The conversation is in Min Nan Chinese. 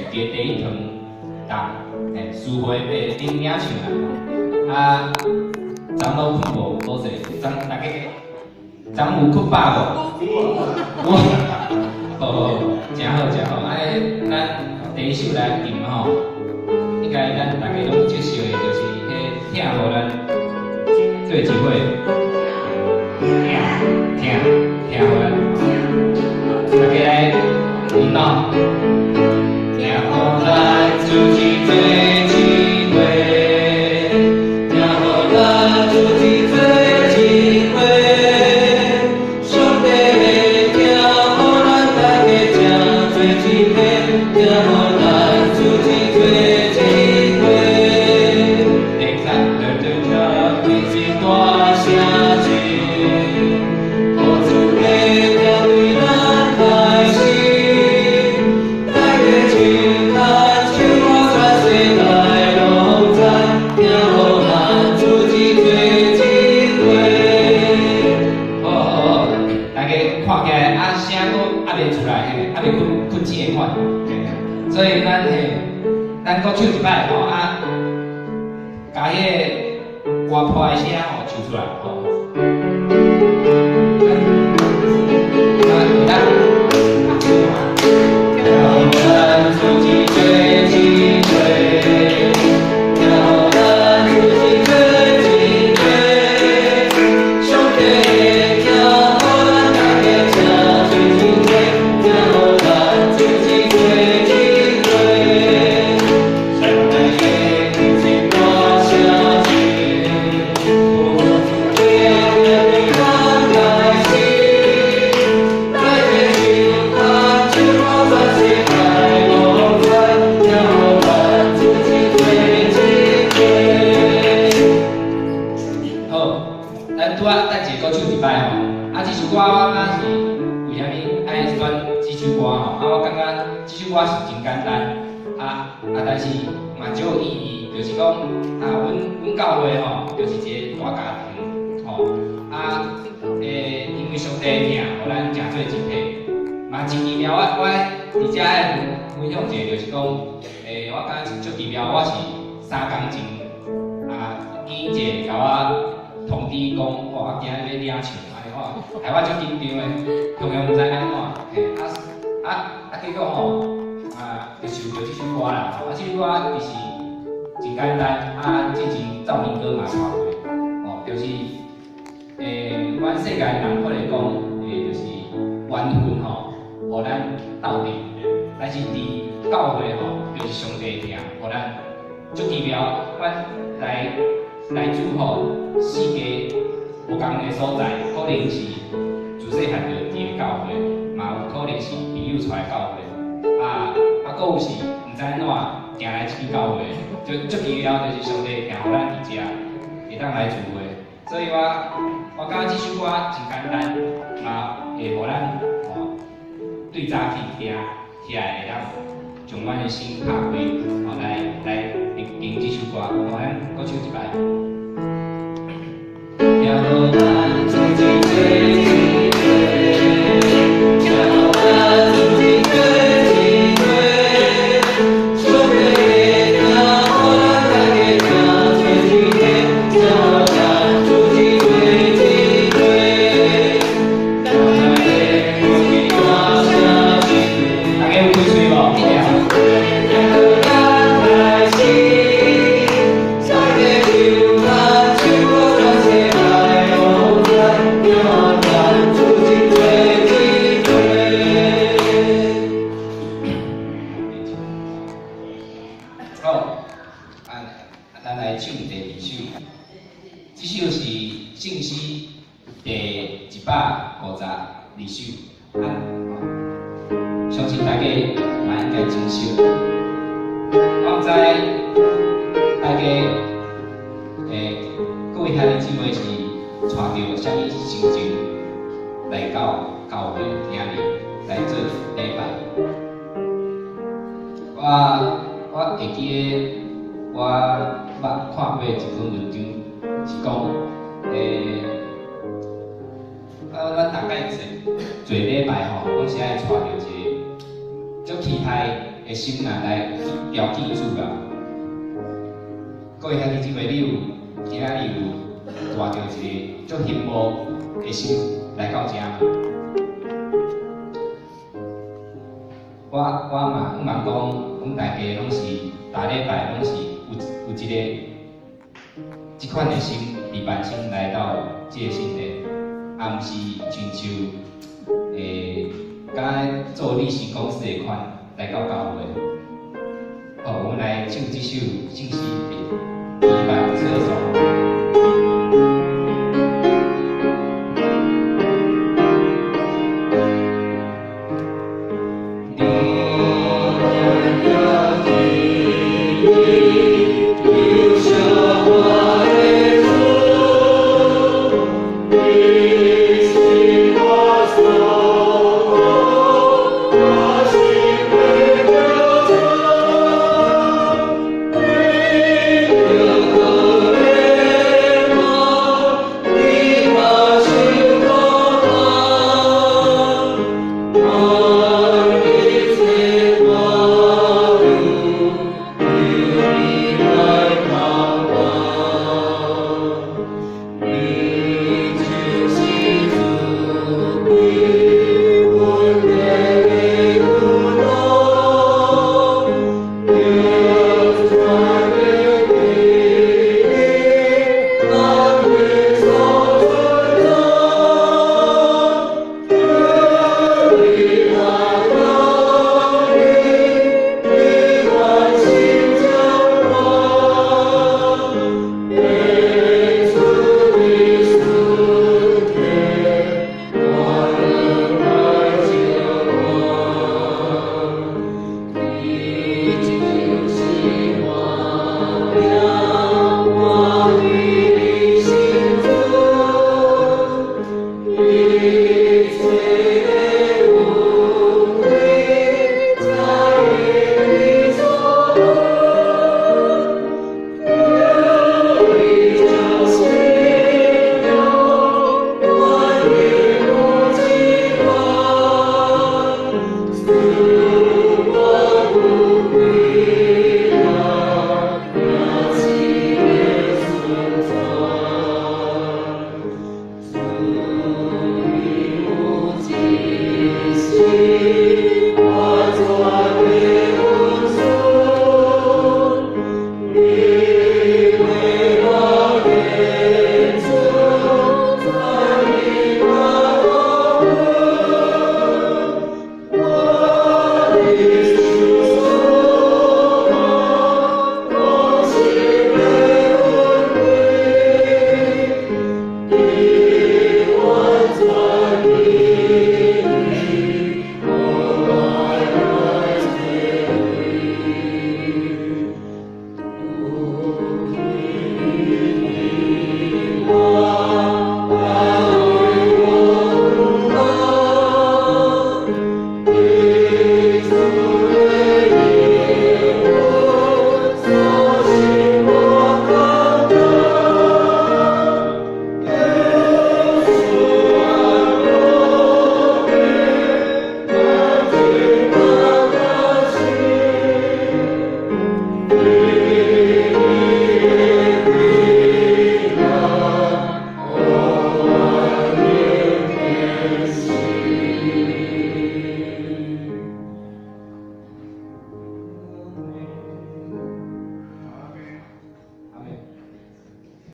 伫第一堂人，嘿，司会的恁领唱啦。啊，昨晡困無好勢，昨大家昨有困飽無？有，好好，誠好誠好。按呢，咱第一首來唱吼，應該咱大家攏足熟的，就是彼疼予咱做一伙，疼疼疼予咱，大家來引導。疼予咱主一做一伙，疼予咱主一做一伙，上帝的疼予咱大家誠做一體，疼予咱主一做一伙。會使對對聽，開一大聲聲，予主的疼對咱開始，大家手牽手，全世界攏知，疼予咱主一做一伙。好好好，大家看起來啊聲閣猶未出來嘿，猶未困困醒的款，嘿，所以咱嘿，咱閣唱一擺吼啊，共彼个歌破的聲吼唱出來吼。啊，會當。疼予咱主一做一伙，疼予咱主一做一伙，上帝的疼予咱大家誠做一體，疼予咱主一做一伙。上帝的一大聲聲，予主的疼對咱開始，大家手牽手，全世界攏知，疼予咱主一做一伙。好，咱拄仔等一下閣唱一擺吼。啊，這首歌我感覺是為啥物愛選這首歌吼？啊，我感覺這首歌是真簡單，啊啊，但是嘛足有意義，就是講啊，阮教會吼，就是一個大家庭，吼啊，因為上帝的疼，予咱誠做一體，嘛真奇妙。我佇遮愛分享一下，就是講，我感覺足奇妙，我是3工前啊，英姐共我通知講，哇，我今日欲領唱，按呢我害我足緊張的，常常毋知按怎，嘿，啊啊啊，結果吼，啊，就想著這首歌啦，啊，這首歌其實真簡單，啊，之前趙明哥嘛唱過，哦，就是，阮世間人可能講，就是緣分吼，予咱鬥陣，但是佇教會吼，就是上帝疼，予咱足奇妙，阮來來自吼四界無仝的所在，可能是自細漢就佇个教會，嘛有可能是朋友帶來教會，啊啊，閣有是毋知按怎行來這間教會，就足奇妙，就是上帝疼予咱佇遮會當來聚會，所以我感覺這首歌真簡單，嘛會予咱吼對早起聽起來會當將阮的心拍開，吼來來聆聽這首歌，吼咱閣唱一擺。疼予咱主一做一伙，疼予咱主一做一伙，上帝的疼予咱大家誠做一體，疼予咱主一做一伙。大家開聲，大家有開喙無？疼予咱開始，大家手牽手，全世界攏知，疼予咱主一做一伙。好，啊，咱來唱第二首，這首是聖詩第152首，啊，相信大家嘛應該真熟。我毋知大家各位兄弟姊妹是帶著啥物心情來到教會今日來做禮拜？我會記得我捌看過一篇文章，是講，啊，咱逐擺做做禮拜吼，攏是愛帶著一個足期待會的心啊來去朝見主啊。各位兄弟姊妹，你有今仔日有帶著一个足興慕的心來到遮嗎？我嘛向望講，阮大家攏是逐禮拜攏是有一個這款的心，禮拜心來到這个聖殿，啊，毋是親像敢若做例行公事的款來到教會。好，我們來唱這首信息禮拜歌頌。